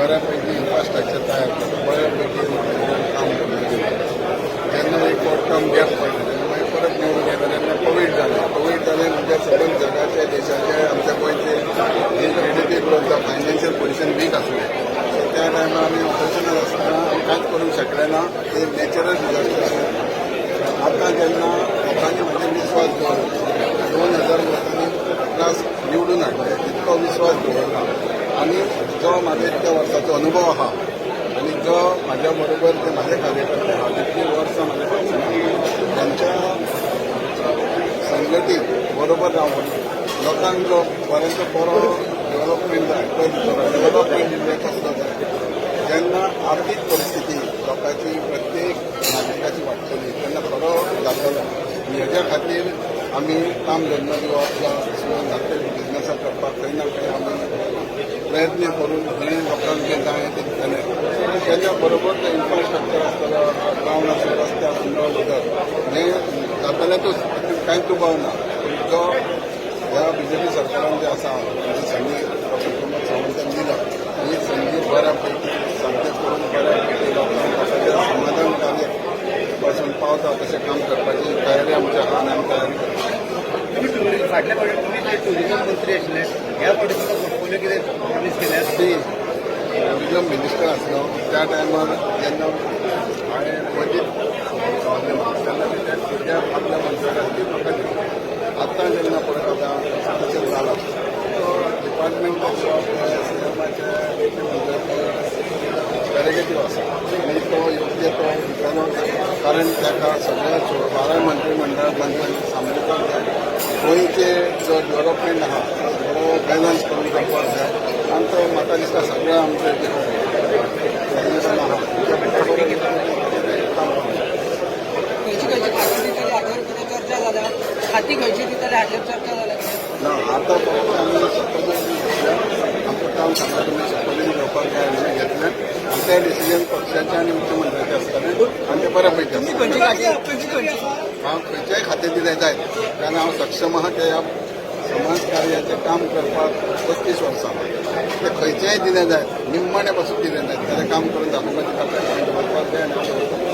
बऱ्यापैकी इन्फ्रास्ट्रक्चर तयार केलं, बऱ्यापैकी काम करून गेलं. जेन्ना एक शॉर्ट टर्म गॅप पडले तेन्ना मागीर परत निवडून येयले तेन्ना कोवीड जालें. कोवीड जालें म्हणजे सबंद जगाचे, देशाचे, आमच्या गोंयचे जी जीडीपी ग्रोथ जावं, फायनान्शियल पोझिशन वीक आसलें. सो त्या टायमार आमी ऑपरेशनार आसतना आमी कांयच करूंक शकले ना. ते नॅचरल डिझास्टर आसलें. आतां जेन्ना लोकांनी म्हजेर विस्वास दवरलो, 2000 मतांनी त्रास निवडून हाडले, तितको विस्वास दवरला आनी जो म्हाज्या इतक्या वर्साचो अनुभव आहा आनी जो म्हाज्या बरोबर जे म्हाजे कार्यकर्ते आहा, तितलीं वर्सां म्हाज्या पक्षान, तांच्या संघटीत बरोबर रावन लोकांक जो बऱ्यांतलो बरो डेव्हलपमेंट जाय तो दितलो. डेव्हलपमेंट म्हणजे कसलो जाय? जेन्ना आर्थीक परिस्थिती लोकांची, प्रत्येक नागरिकाची वाडटली तेन्ना खरो जातलो. आनी हेज्या खातीर आमी काम धंदो दिवप जावं धाकटे बिजनसां करपाक खंय ना खंय आमी प्रयत्न करून हें लोकांक जें जाय तें दितले. तेच्या बरोबर जो इन्फ्रास्ट्रक्चर आसतलो, ग्रावंड आसूं, रस्ते आसूं, नळ उदक, हें जातलेंतूच, तितून कांयच दुबाव ना. पूण जो ह्या बीजेपी सरकारान जे आसा, जी संदी डॉक्टर प्रमोद सावंतान दिला, ही संदी बऱ्यापैकी सारकें करून बऱ्यापैकी लोकांक लोकांचें समाधान पासून पावता तशें काम करपाची तयारी आमची आहा आनी आमी तयारी करता. तुम्ही टुरिझम, फाटल्या फावटी तुम्ही टुरिझम मंत्री आशिल्ले, ह्या फावटी तुमकां पोर्टफोलिओ कितें प्रॉमीस केल्या? ती टुरिझम मिनिस्टर आसलो त्या टायमार जेन्ना हांवें मदीं तेन्ना ते भुरग्या आपल्या मंत्र्याक म्हाका दिली. आतां जेन्ना परत आतां तशें जाला, तो डिपार्टमेंट ऑफ सिएमाचे प्रेरोगेटीव आसा आनी तो योग्य तो दितलो, कारण ताका सगळ्या 12 मंत्रीमंडळ मंत्र्यांनी सांबाळपाक जाय. गोंयचे जो डेव्हलपमेंट आहा तो बरो बॅलन्स करून करपाक जाय आनी तो म्हाका दिसता सगळ्या आमचे जे आहा तेच्या बरोबर काम करूंक जाय. खंयची खंयची खाती दितले हाचेर कितें चर्चा जाल्या? खाती खंयची दितले हाचेर चर्चा जाल्या कितें? ना, आतां फक्त आमी शपथविधी घेतल्या. आमकां काम सांगला, तुमी शपथविधी घेवपाक जाय म्हणून घेतलें आनी ते डिसिजन पक्षाचें आनी मुख्यमंत्र्याचें आसतलें आनी ते बऱ्यापैकी आसतलें. खंयची खाती, खंयची खंयची? हांव खंयच्याय खातें दिलें जायत, कारण हांव सक्षम आहा. ते ह्या समाज कार्याचें काम करपाक 35 वर्सां, ते खंयचेंय दिलें जायत, निम्माणे पासून दिलें जायत, ताचें काम करून दाखोवपाची ताकद हांवें दवरपाक जाय आनी हांव दवरतलों.